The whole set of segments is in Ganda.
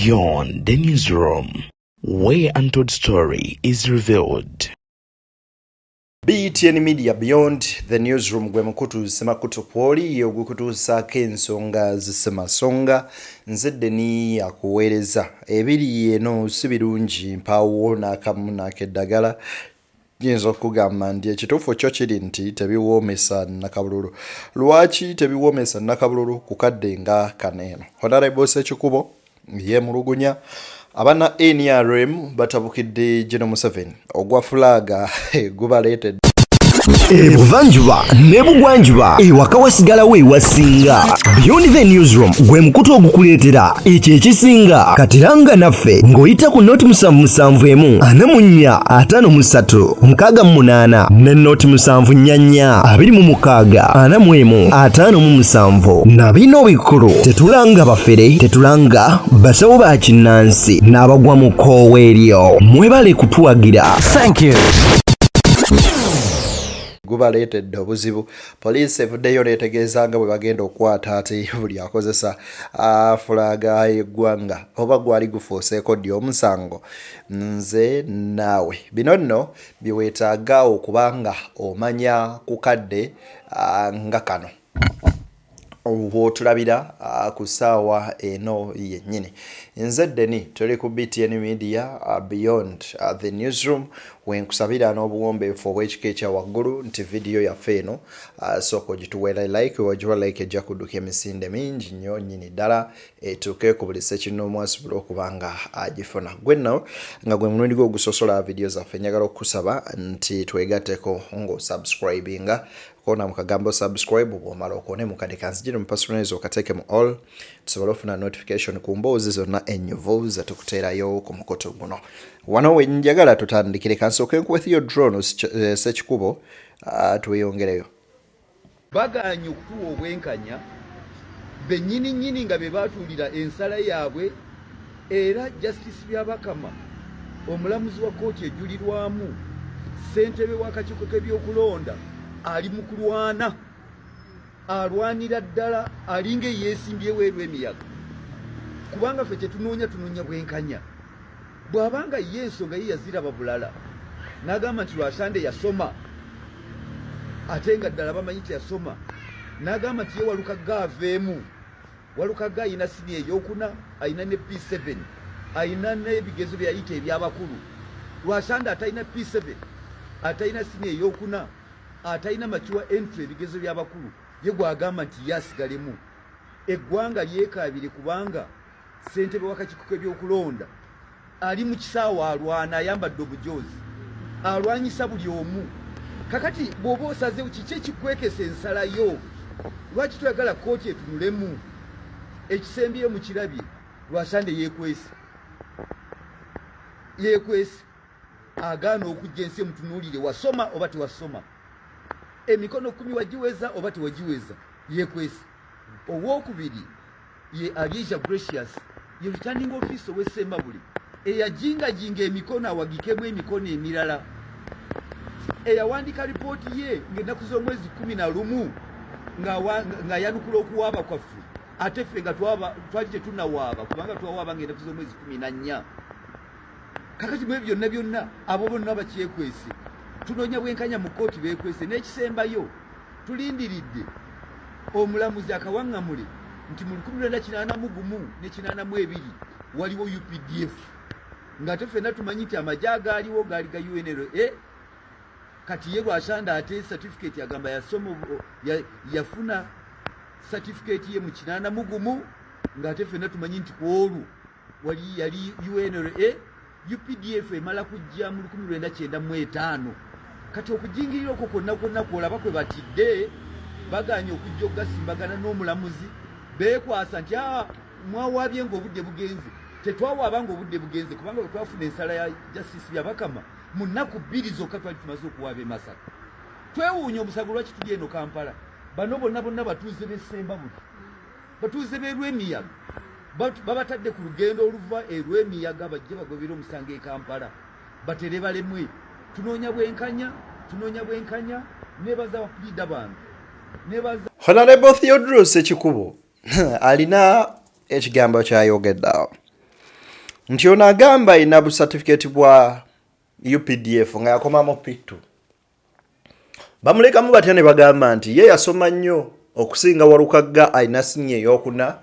Beyond the Newsroom, where untold story is revealed. BTN Media Beyond the Newsroom gwe mukutu semakutu kwoli ogukutuusaako ensonga zisemasonga. Nze Deni akuweereza. Ebiri eno si birungi, mpaawo n'akamu n'akeddagala. Nyinza okugamba nti ekituufu kyo kiri nti tebiwoomesa nakabululu. Lwaki tebiwoomesa nakabululu ku kadde nga kano eno? Honorable Ssekikubo yeemulugunya, abana NRM batabukidde General Museveni, ogwa fulaaga gubaleetedde. Ebuvanjuba n'ebugwanjuba, ewaka wasigalawo ewasinga. Beyond the Newsroom gwe mukutu ogukuleetera ekyo ekisinga. Katiranga naffe ng'oyita ku 077 44 53 68 ne 074 26 41 57. Na bino bikulu: tetulanga bafere, tetulanga basawo ba kinnansi n'abagwa mu kkoowa eryo. Mwebale kutuwagira. Thank you. Gubaleetedde obuzibu. Poliisi evuddeyo neetegeeza nga bwe bagenda okukwata ate buli akozesa fulaaga y'eggwanga, oba gwali gufuuseeko ddi omusango? Nze naawe bino nno byeweetaaga okuba nga omanya ku kadde nga kano w'otulabira ku ssaawa eno yennyini. Nze Deni, tuli ku BTN Media, Beyond the Newsroom. Wenkusabira n'obuwombeefu obw'ekika ekya waggulu nti vidiyo yaffe eno sooka ogituweera like. Wagiwa like, ejja kudduka emisinde mingi nnyo nnyini ddala, etuuke ku buli ssekinnoomu asobole okuba nga agifuna. Gwe nno nga gwe mulundi gwe ogusosola vidiyo zaffe, njagala okukusaba nti twegatteko ng'osubscribinga. Koona mu kagambo "subscribe". Bw'omala okoone mu kadde kanzigire mu personalize, okateeke mu all, tusobole ofuna notification ku mboozi zonna ennyuvu zetukuteerayo ku mukutu guno. Wano we njagala tutandikire, kansooke nkuwe Theodore Ssekikubo, tweyongereyo. Bagaanye okutuwa obwenkanya bennyini nnyini nga be baatuulira ensala yaabwe. Era Justice Byabakama, omulamuzi wa kkooti ejulirwamu, ssentebe w'akakiiko k'ebyokulonda, ali mu kulwana, alwanira ddala, alinga eyeesimbyewo erw'emiyaga, kubanga ffe kyetunoonya, tunoonya bwenkanya. Bw'abanga ye ensonga ye yaziraba bulala n'agamba nti Lwasande yasoma, ate nga ddala bamanyi teyasoma, n'agamba nti ye Walukagga aveemu. Walukagga ayina siniya eyokuna, ayina ne P7, ayina n'ebigezo bye yayita ebyabakulu. Lwasande atalina P7, atalina siniya eyokuna, atalina mature entry, ebigezo byabakulu, ye gwagamba nti ye asigalemu. Eggwanga lyekaabire, kubanga ssentebe w'akakiiko k'ebyokulonda ali mu kisaawe alwana, ayambadde obujoozi, alwanyisa buli omu. Kakati bw'oba osazeewo, kiki ekikwekesa ensala yo? Lwaki toyagala kkooti etunulemu? Ekisembyeyo mukirabye, Lwasande yeekwese, yeekwese, agaana okujja ensi emutunuulire. Wasoma oba tewasoma? Emikono 10 wagiweza oba tewagiweza? Yeekwese. Owokubiri ye Alieja Gracious, ye returning officer ow'Essembabule, eyajingajinga emikono awagikemu emikono emirala, eyawandiika lipooti ye ng'ennaku z'omwezi 11 ng'ayanukula okuwaaba kwaffe, ate ffe nga twali tetunawaaba, kubanga twawaaba ng'ennaku z'omwezi 14. Kakati mu ebyo byonna byonna, abo bonna bakyekwese. Tunoonya bwenkanya mu kkooti, beekwese. N'ekisembayo, tulindiridde omulamuzi akawaŋŋamule nti mu 1981 ne 82 waliwo UPDF, ng'ate ffenna tumanyi nti amagye agaaliwo gaali ga UNLA. Kati ye Lwasanda ate certificate agamba yasoma, yafuna certificate ye mu 81, ng'ate ffenna tumanyi nti ku olwo wali yali UNLA. UPDF emala kujja mu 1995. Kati okujingirira okwo kwonna kwonna kwolaba kwe batidde, baganye okujja okugasimbagana n'omulamuzi. Beekwasa nti a mwawaabye ng'obudde bugenze. Tetwawaaba ng'obudde bugenze, kubanga bwe twafuna ensala ya Justice Byabakama, mu nnaku 2 zokka twali tumaze okuwaaba e Masaka. Twewuunya omusango lwaki tuli eno Kampala. Bano bonna bonna batuuze b'Essembabule, batuuze b'Erwemiyaga, babatadde ku lugendo oluva Erwemiyaga bajje bagobere omusango e Kampala, batere balemwe. Tunoonya bwenkanya, tunoonya bwenkanya. Nebaza bapuliida bange, nebaza. Honorable Theodore Ssekikubo alina ekigambo kyayogedde awo. Nti ono agamba alina bu certificate bwa UPDF nga yakomamu P2. Bamulekamu batya ne bagamba nti ye yasoma nnyo okusinga Walukagga, alina siniya eyokuna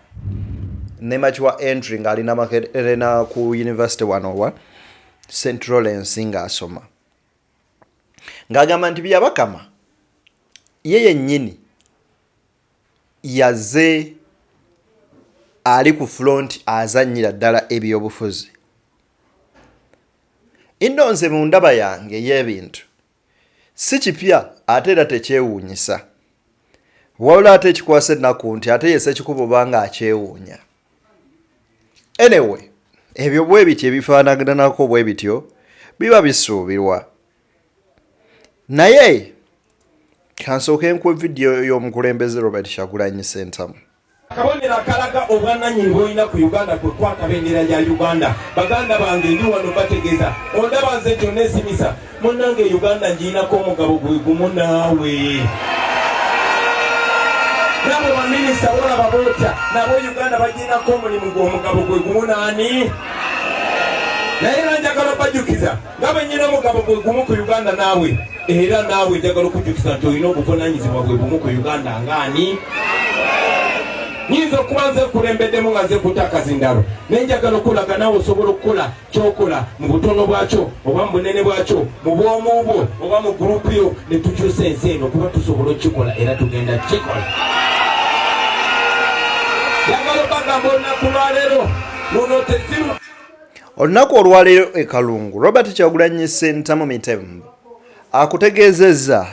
ne mature entry ng'alina Makerere ku university wano wa St Lawrence ng'asoma, ng'agamba nti Byabakama ye yennyini yaze ali ku front azannyira ddala ebyobufuzi. Inno nze mu ndaba yange ey'ebintu si kipya ate era tekyewuunyisa, wabula ate ekikwasa ennaku nti ate ye Ssekikubo banga akyewuunya. Anyway, ebyo bwe bityo ebifaanaganako bwe bityo biba bisuubirwa, naye kansooke nkuwe vidiyo y'omukulembeze Robert Kyagulanyi Ssentamu. Akabonero akalaga obwannannyini bw'olina ku Uganda kwe kukwata bendera ya Uganda. Baganda bange, ndi wano bategeeza, ondaba nze nti oneesimisa munnange, Uganda ngirinako omugabo gwe gumu naawe. Nabo baminisita bolaba bootya nabo Uganda bagirinako omulimu gw'omugabo gwe gumu naani. Naye era njagala obajjukiza nga bwe nnyina omugabo gwe gumu ku Uganda naawe, era naawe njagala okujjukiza nti olina obuvunaanyizibwa bwe bumu ku Uganda ng'ani. Nyinza okuba nze nkulembeddemu nga nze nkutte akazindalo, naye njagala okulaga naawe osobola okukola kyokola mu butono bwakyo oba mu bunene bwakyo, mu bwomu bwo oba mu gurupu yo, ne tukyusa ensi eno, kuba tusobola okukikola era tugenda kukikola. Njagala obagamba olunaku lwaleero luno teziru. Olunaku olwaleero e Kalungu, Robert Kyagulanyi Ssentamu Mitembo akutegeezezza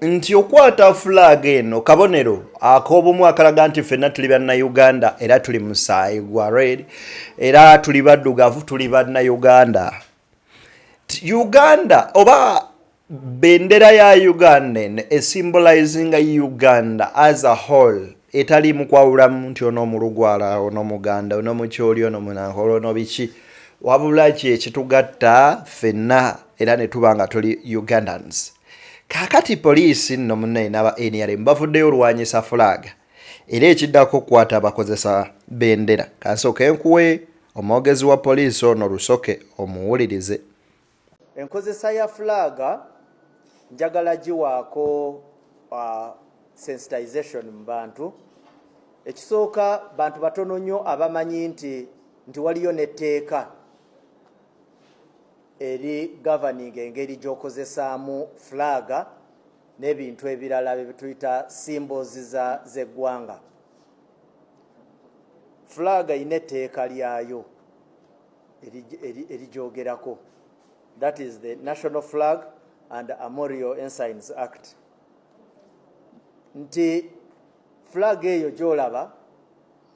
nti okwata fulaaga eno kabonero ak'obumu akalaga nti ffenna tuli Bannayuganda era tuli musaayi gwa red era tuli baddugavu, tuli Bannayuganda. Uganda oba bendera ya Uganda eno esymbolizinga Uganda as a whole, etali mu kwawulamu nti ono Omulugwala, ono Muganda, ono Mukyoli, ono Munankole, ono biki, wabula ki ekitugatta ffenna era ne tuba nga tuli Ugandans. Kaakati poliisi nno munnaye n'aba NRM bavuddeyo olwanyisa fulaaga, era ekiddako okukwata abakozesa bendera. Kansooke nkuwe omwogezi wa poliisi ono Rusoke omuwulirize. Enkozesa ya fulaaga njagala giwaako sensitization mu bantu. Ekisooka, bantu batono nnyo abamanyi nti waliyo n'etteeka eri governing engeri gy'okozesaamu fulaaga n'ebintu ebirala bye tuyita symbols z'eggwanga. Fulaaga erina etteeka lyayo erigyogerako, that is the National Flag and Armorial Ensigns Act, nti flag eyo gy'olaba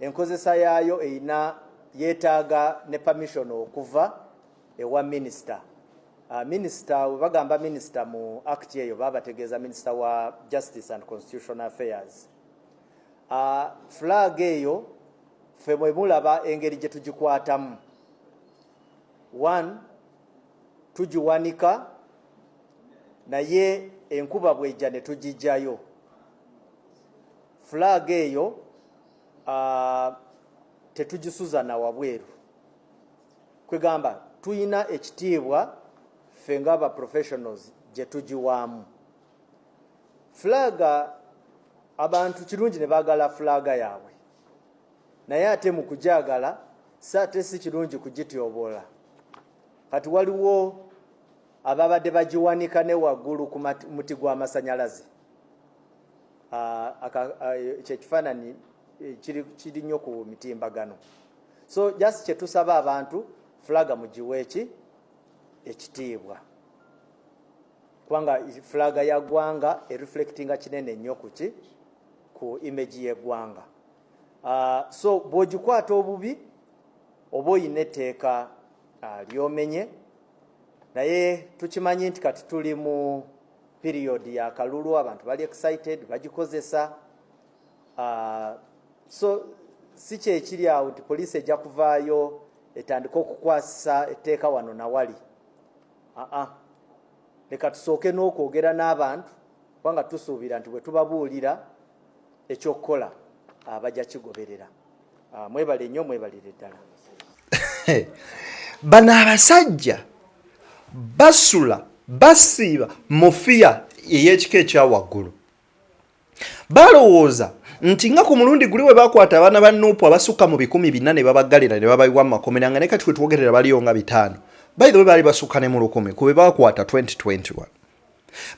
enkozesa yaayo erina yeetaaga ne permission okuva ewa minisita. Minisita, we bagamba minisita mu act eyo, baba bategeeza minisita wa Justice and Constitutional Affairs. Flag eyo ffe bwe mulaba engeri gye tugikwatamu, one, tugiwanika, naye enkuba bwejja ne tugijjayo. Flag eyo tetugisuza na wabweru, kwegamba tuyina ekitiibwa ffe nga ba professionals gye tugiwaamu fulaga. Abantu kirungi ne baagala fulaga yaabwe, naye ate mu kugyagala si ate si kirungi kugityoboola. Kati waliwo ababadde bagiwanika ne waggulu ku muti gw'amasanyalaze. Kyekifaananyi kiri nnyo ku mitimbagano. So just kyetusaba abantu, fulaga mugiwe eki ekitiibwa, kubanga fulaga ya ggwanga ereflectinga kinene nnyo kuki ku image y'eggwanga. So bw'ogikwata obubi oba oyina etteeka lyomenye. Naye tukimanyi nti kati tuli mu period ya kalulu, abantu bali excited, bagikozesa. So si kyekiri awo nti poliisi ejja kuvaayo etandike okukwasisa etteeka wano nawali. Aa, leka tusooke n'okwogera n'abantu, kubanga tusuubira nti bwe tubabuulira ekyokukola bajja kigoberera. Mwebale nnyo, mwebalire ddala. Bano abasajja basula basiiba mu fiya ey'ekika ekya waggulu. Balowooza nti nga ku mulundi guli we bakwata abaana ba Nuupu abasukka mu 400 ne babaggalira ne babayiwa mu makomera nga ne kati we twogerera baliyo nga 500. By the way baali basukka ne mu 1000 ku be bakwata 2021.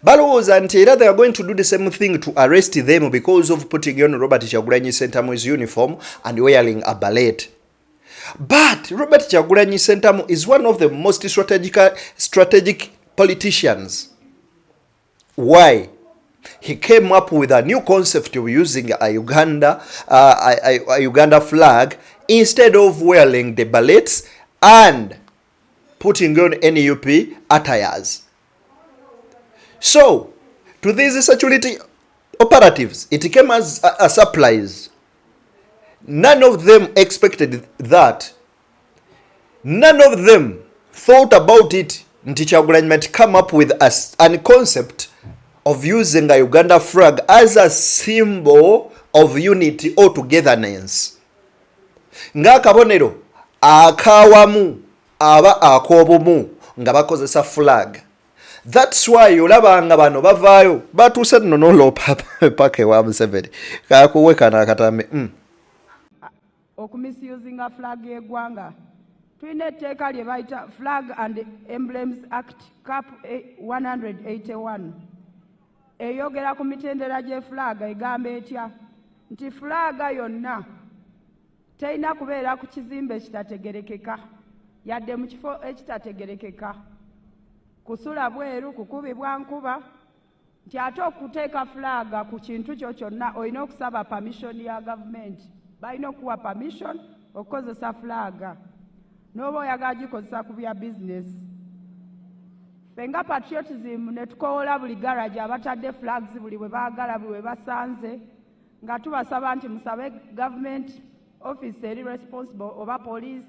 Balowooza nti era they are going to do the same thing to arrest them because of putting on Robert Kyagulanyi Ssentamu's uniform and wearing a ballet. But Robert Kyagulanyi Ssentamu is one of the most strategic politicians. Why? He came up with a new concept of using a Uganda flag instead of wearing the ballets and putting on NUP attires. So, to these security operatives, it came as a surprise. None of them expected that. None of them thought about it. Nti Kyagulanyi might come up with an concept of using a Uganda flag as a symbol of unity or togetherness. Ng'akabonero akawamu aba ak'obumu nga bakozesa flag. That's why olaba nga bano bavaayo batuuse nno n'oloopa paka ewa Museveni. Kakuwe kano akatambi. Okumisusinga flag y'eggwanga, tulina etteeka lye bayita Flag and Emblems Act, Cap 181, eyogera ku mitendera gy'efulaaga. Egamba etya? Nti fulaaga yonna terina kubeera ku kizimbe ekitategerekeka, yadde mu kifo ekitategerekeka, kusula bweru, kukubibwa nkuba. Nti ate okuteeka fulaaga ku kintu kyo kyonna, olina okusaba permission ya gavumenti. Balina okuwa permission okukozesa fulaaga n'oba oyagala gikozesa ku bya bizinesi. Ffe nga patriotism ne tukoowola buli garage abatadde flags buli bwe baagala, buli bwe basanze, nga tubasaba nti musabe government office eri responsible oba police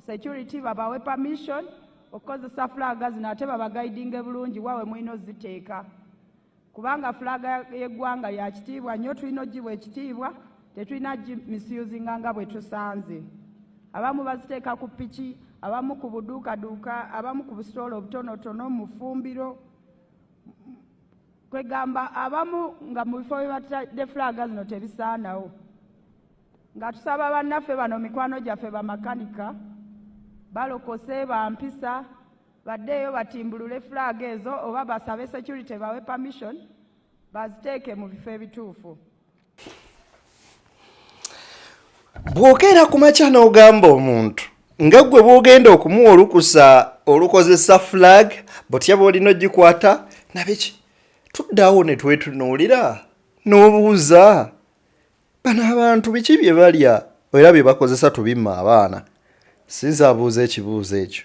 security babawe permission okukozesa fulaaga zino, ate babaguidinge bulungi wawe mulina oziteeka, kubanga fulaaga y'eggwanga ya kitiibwa nnyo. Tulina ogiwa ekitiibwa, tetulina misusinga nga bwe tusanze abamu baziteeka ku piki, abamu ku buduukaduuka, abamu ku busitoola obutonotono, mu ffumbiro. Kwegamba abamu nga mu bifo bye batadde fulaaga zino tebisaanawo. Nga tusaba bannaffe bano, mikwano gyaffe bamakanika, balokose bampisa, baddeeyo batimbulule fulaaga ezo oba basabe security bawe permission baziteeke mu bifo ebituufu. Bw'okeera ku makya n'ogamba omuntu nga ggwe bw'ogenda okumuwa olukusa olukozesa flag, butya bw'olina ogikwata nabiki, tuddawo ne twetunuulira n'obuuza bano abantu biki bye balya era bye bakozesa tubimma abaana. Sinza abuuza ekibuuzo ekyo,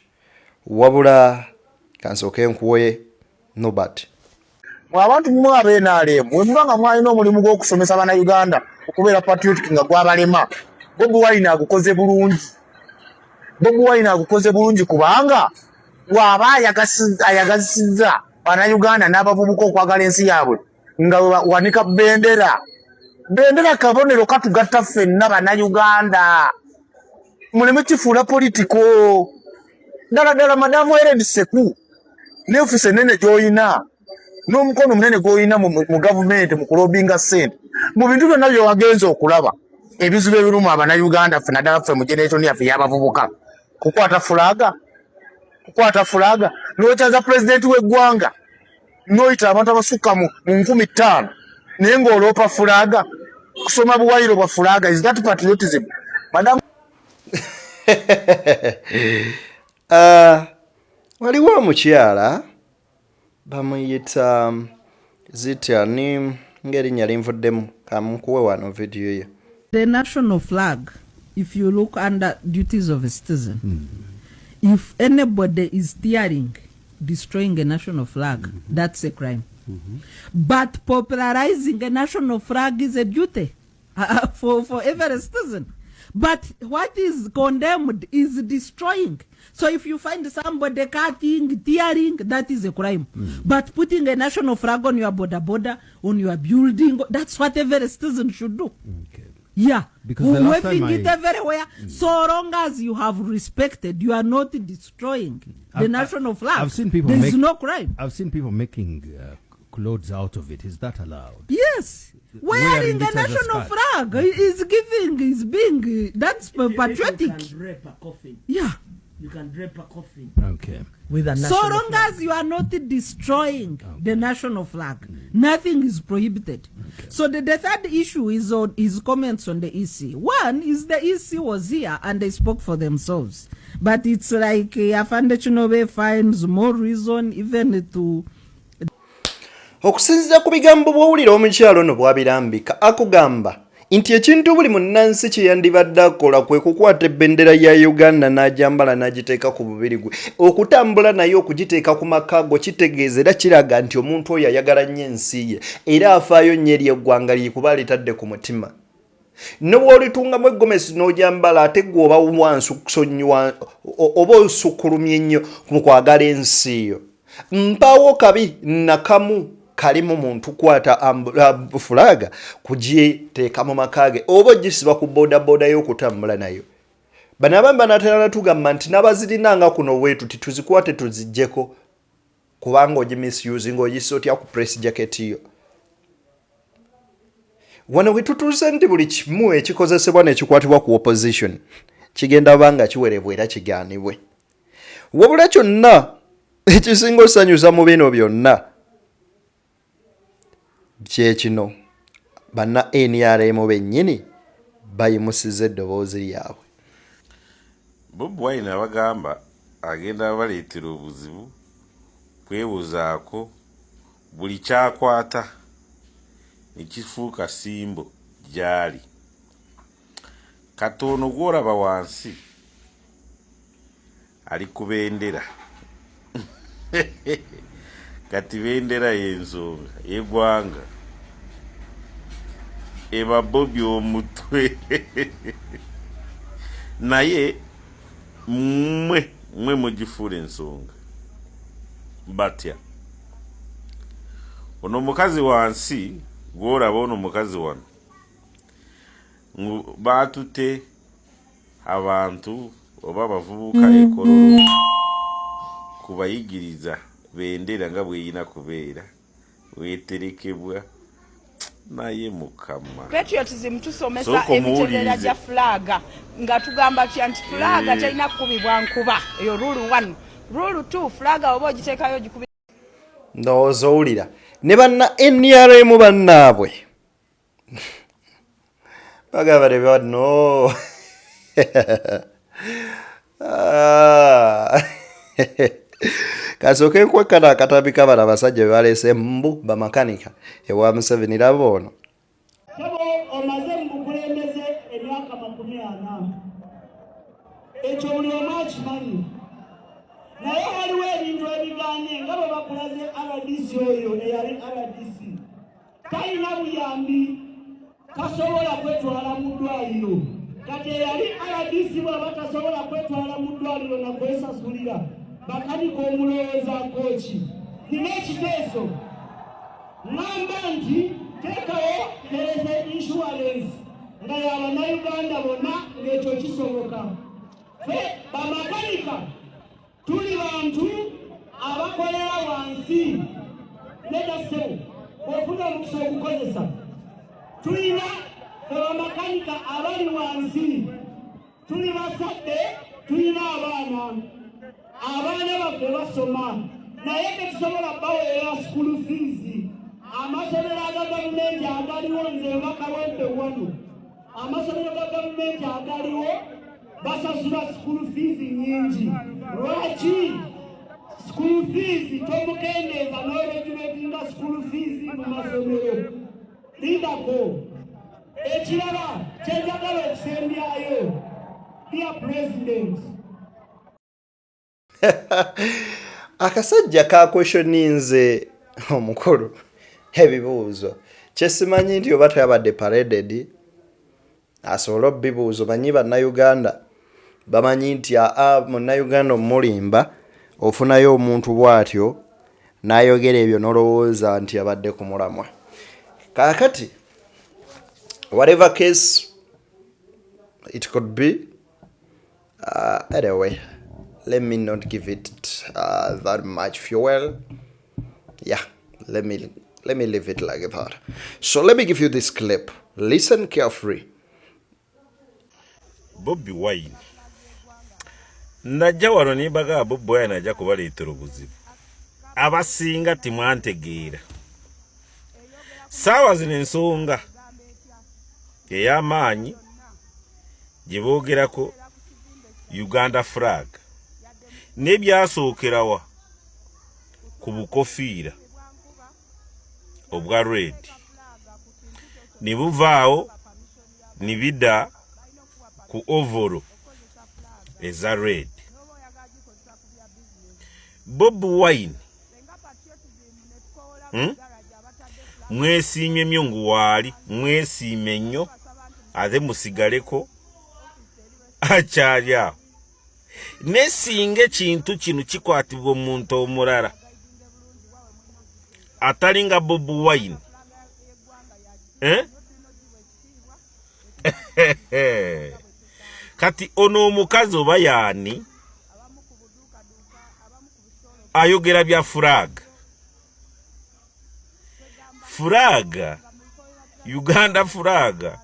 wabula kansooke nkuwe Nobert. Mwe abantu mwe aba NRM, bwe muba nga mwalina omulimu gw'okusomesa Bannayuganda okubeera patriotic nga gwabalema, Bobi Wine agukoze bulungi. Bobi Wine agukoze bulungi kubanga bw'aba ayagazisizza Bannayuganda n'abavubuka okwagala ensi yaabwe nga wanika bendera. Bendera kabonero katugatta ffenna Bannayuganda. Muleme kifuula politiko. Ddala ddala, Madamu Ellen Seku, ne ofiisi enene gy'olina n'omukono omunene gw'olina mu gavumenti mu kulobinga ssente, mu bintu byonna bye wagenza okulaba ebizibu ebiruma Abannayuganda ffe, naddala ffe mu generation yaffe ey'abavubuka, kukwata fulaaga n'okyaza pulezidenti w'eggwanga n'oyita abantu abasukka mu 5000, naye ng'oloopa fulaaga, kusoma buwayiro bwa fulaaga. Is that patriotism, madam? Waliwo omukyala bamuyita zitya ni ng'erinnya linvuddemu, kamukuwe wano vidiyo ye. The national flag, if you look under duties of a citizen, if anybody is tearing, destroying a national flag, that's a crime. But popularizing a national flag is a duty for every citizen. But what is condemned is destroying. So if you find somebody cutting, tearing, that is a crime. But putting a national flag on your border, on your building, that's what every citizen should do. Okay. Yeah. Because the last Waving time it everywhere. So long as you have respected, you are not destroying the national flag. I've seen people There is make- no crime. I've seen people making clothes out of it. Is that allowed? Yes. Wearing Wearing the it as a national skirt. flag is giving, is being, that's patriotic. You can drape a coffin. Yeah. You can drape a coffin. Okay. With a So national long flag. as you are not destroying the national flag, nothing is prohibited. So the third issue is on his comments on the EC. One is the EC was here and they spoke for themselves. But it's like Afande Chinobe finds more reason even to Okusinziira ku bigambo bw'owulira omukyala ono bw'abirambika, akugamba nti ekintu buli munnansi kye yandibadde akola kwe kukwata ebendera ya Uganda n'agyambala n'agiteeka ku mubiri gwe okutambula naye okugiteeka ku maka go kitegeeza era kiraga nti omuntu oyo ayagala nnyo ensi ye era afaayo nnyo eri eggwanga lye kuba alitadde ku mutima. Ne bw'olitungamu eggomesi n'ogyambala ate ggwe oba wansonyiwa oba osukkulumye nnyo mu kwagala ensi yo. Mpaawo kabi nakamu kalimu muntu kwata fulaga kugiteeka mu maka ge oba ogisiba ku bodaboda y'okutambula nayo. Bano abamu banaatera natugamba nti n'abazirina nga kuno bwetuti tuzikwate tuziggyeko kubanga ogimisuse ng'ogissa otya ku press jacket yo. Wano we tutuuse nti buli kimu ekikozesebwa n'ekikwatibwa ku opposition kigenda banga kiwerebwa era kigaanibwe. Wabula kyonna ekisinga osanyusa mu bino byonna kye kino, banna NRM bennyini bayimusiza eddoboozi lyabwe. Bobi Wine abagamba agenda abaleetera obuzibu kwewozaako buli kyakwata ne kifuuka symbol gy'ali. Kati ono gw'olaba wansi ali ku bendera, kati bendera y'ensonga y'eggwanga eba Bobi omutwe, naye mmwe mmwe mugifuula ensonga batya. Ono omukazi wansi gw'olaba, ono omukazi wano baatute abantu oba abavubuka ekololo kubayigiriza bendera nga bweyina kubeera weterekebwa, naye Mukama. Patriotism tusomesa Sooka emitendera omuwulirize. gya fulaaga nga tugamba tutya nti fulaaga terina kukubibwa nkuba. Eyo rule 1. Rule 2, fulaaga oba ogiteekayo ogikubi Ndowooza owulira ne banna NRM bannaabwe bagamba ne bano. Ah. Kasooke nkwekkana akatambi kabano abasajja be baleese mbu bamakanika ewa Museveni. Laba ono. Sebo, omaze mu bukulembeze emyaka 40, ekyo buli omu akimanyi, naye waliwo ebintu ebiganye nga bwe bakulaze RDC. Oyo eyali RDC talina buyambi, tasobola kwetwala mu ddwaliro. Kati eyali RDC bw'aba tasobola kwetwala mu ddwaliro nakwesasulira, bakanika omulowoozaako ki? Nina ekiteeso, ŋŋamba nti teekawo health insurance nga y'Abannayuganda bonna, ng'ekyo kisoboka. Ffe bamakanika tuli bantu abakolera wansi. Nedda ssebo, bw'ofuna omukisa okukozesa, tulina ffe bamakanika abali wansi, tuli basadde, tulina abaana, abaana baffe basoma, naye tetusobola baweera school fees. Amasomero aga gavumenti agaliwo, nze nva Kawempe wano, amasomero ga gavumenti agaliwo basasula school fees nyingi. Lwaki school fees tomukendeeza n'oregulatinga school fees mu masomero? Lindako. Ekirala kyenjagala okusembyayo, dear President, Akasajja kaquestioninze omukulu ebibuuzo kyesimanyi nti oba teyabadde paraded asobole obibuuzo. Manyi Bannayuganda bamanyi nti aa Munnayuganda omulimba ofunayo omuntu bw'atyo n'ayogera ebyo n'olowooza nti abadde ku mulamwa. Kaakati whatever case. It could be anyway, let me not give it that much fuel. Yeah, let me leave it like that. So let me give you this clip. Listen carefully. Bobi Wine najja wano nembaga Bobi Wine ajja kubaleetera obuzibu abasinga timwantegeera saawa zino ensonga ey'amaanyi gye boogerako Uganda flag n'ebyasookerawa ku bukofiira obwa red ne buvaawo ne bida ku ovolo eza red. Bobi Wine Mwesiimye myo ngu waali mwesiime nnyo ate musigaleko akyali awo ne singa ekintu kino kikwatibwa omuntu omulala atali nga Bobi Wine eh? Kati ono omukazi oba yaani ayogera bya furaga furaga Uganda furaga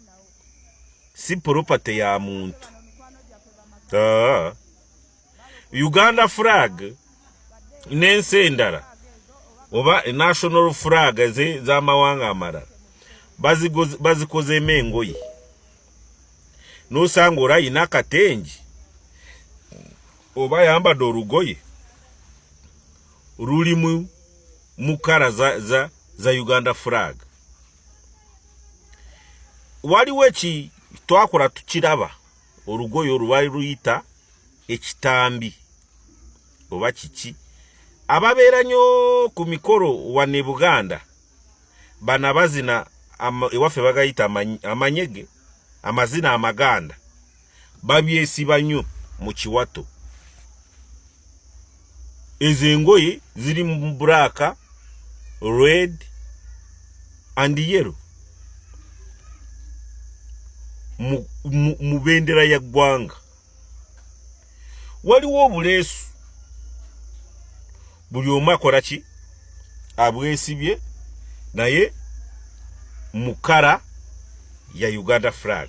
si property ya muntu. Uganda flag n'ensi endala oba national flag z'amawanga amalala bazikozeemu engoye n'osanga ora ayina akatengi oba ayambadde olugoye lulimu mu kala za Uganda flag. Waliwo eki twakola tukiraba olugoye olwo lwali luyita ekitambi oba kiki ababeera nnyo ku mikolo wano e Buganda bano abazina ewaffe bagayita amanyege amazina amaganda babyesiba nnyo mu kiwato. Ezo engoye ziri mu black, red and yellow mu bendera ya ggwanga. Waliwo obuleesu buli omu akola ki abwesibye naye mu kala ya Uganda flag.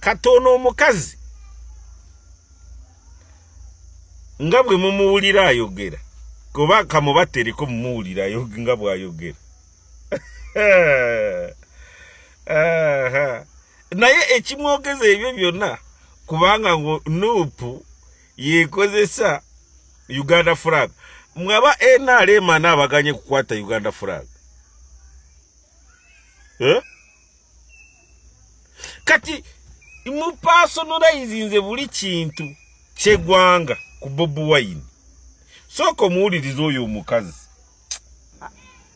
Kati ono omukazi nga bwe mumuwulira ayogera kuba kamubatereko mumuwulira nga bw'ayogera naye ekimwogeza ebyo byonna kubanga ngu Nuupu yekozesa Uganda flag. Mwaba NRM anaabaganye kukwata Uganda flag eh? Kati mupersonalizinze buli kintu ky'eggwanga ku Bobi Wine. Sooka omuwuliriza oyo omukazi.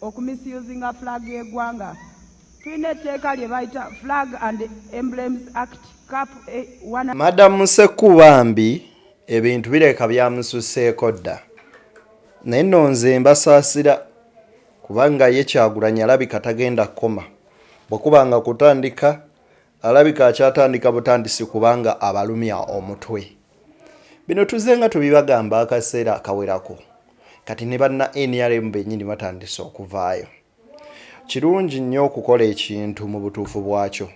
Okumisusinga flag y'eggwanga. Tulina etteeka lye bayita Flag and Emblems Act cap 1. Madam Museku bambi ebintu bireka byamususeeko dda naye nno nze mbasaasira kubanga ye Kyagulanyi alabika tagenda kukoma bwekuba nga kutandika alabika akyatandika butandisi kubanga abalumya omutwe. Bino tuzze nga tubibagamba akaseera akawerako kati ne banna nrm bennyini batandise okuvaayo. Kirungi nnyo okukola ekintu mu butuufu bwakyo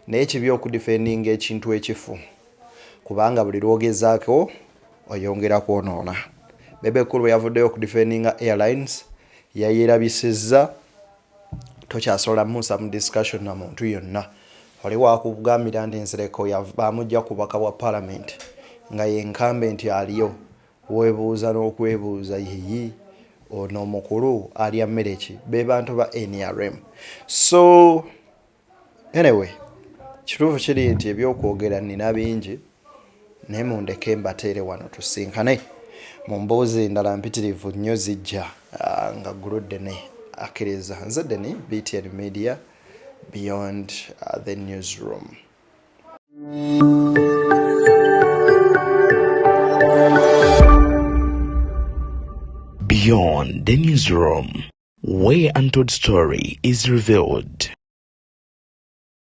naye kibi okudifendinga ekintu ekifu kubanga buli lw'ogezaako oyongera kwonoona. Bebe Cool bwe yavuddeyo okudifendinga Airlines yayerabisizza tokyasobola musa mu discussion na muntu yonna. Oli wakugambira nti Nsereko bamujja ku bubaka bwa parliament nga ye incumbent aliyo weebuuza n'okwebuuza yiyi ono omukulu alya mmere ki? Be bantu ba nrm. So anyway, kituufu kiri nti ebyokwogera nina bingi naye mundeke mbateere wano tusinkane mu mboozi endala mpitirivu nnyo zijja nga Guluddene akkiriza. Nze Deni, BTN Media, Beyond the Newsroom. Beyond the Newsroom, where untold story is revealed.